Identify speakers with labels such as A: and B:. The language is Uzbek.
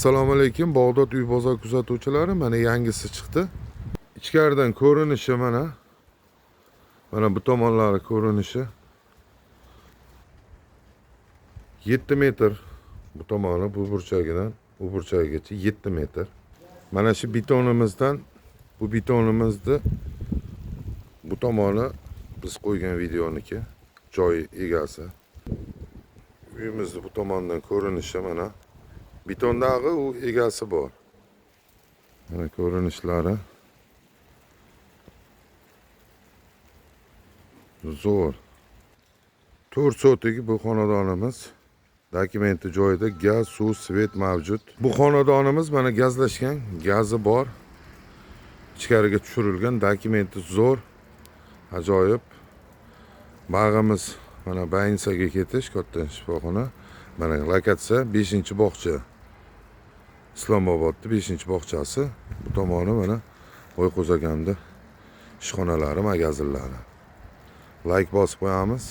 A: Assalomu alaykum, Bag'dod uy bozor kuzatuvchilari, mana yangisi chiqdi. Ichkaridan ko'rinishi mana. Mana bu tomonlari ko'rinishi. 7 metr bu tomoni, bu burchagidan bu burchagigacha 7 metr. Mana shu betonimizdan, bu betonimizni bu tomoni biz qo'ygan videoniki, joy egasi. Uyimizni bu tomondan ko'rinishi mana. Betondagi u egasi bor. Mana ko'rinishlari. Zo'r. 4 sotigi bu xonadonimiz. Dokumenti joyida, gaz, suv, svet mavjud. Bu xonadonimiz mana gazlashgan, gazi bor. Ichkariga tushirilgan, dokumenti zo'r. Ajoyib. Bag'imiz mana Bayinsaga ketish, katta shifoxona. Mana lokatsiya 5-bog'cha. Islomobodda 5-bog'chasi. Bu tomoni mana Boyqo'zagamda ishxonalari, magazinlari. Like bosib qo'yamiz.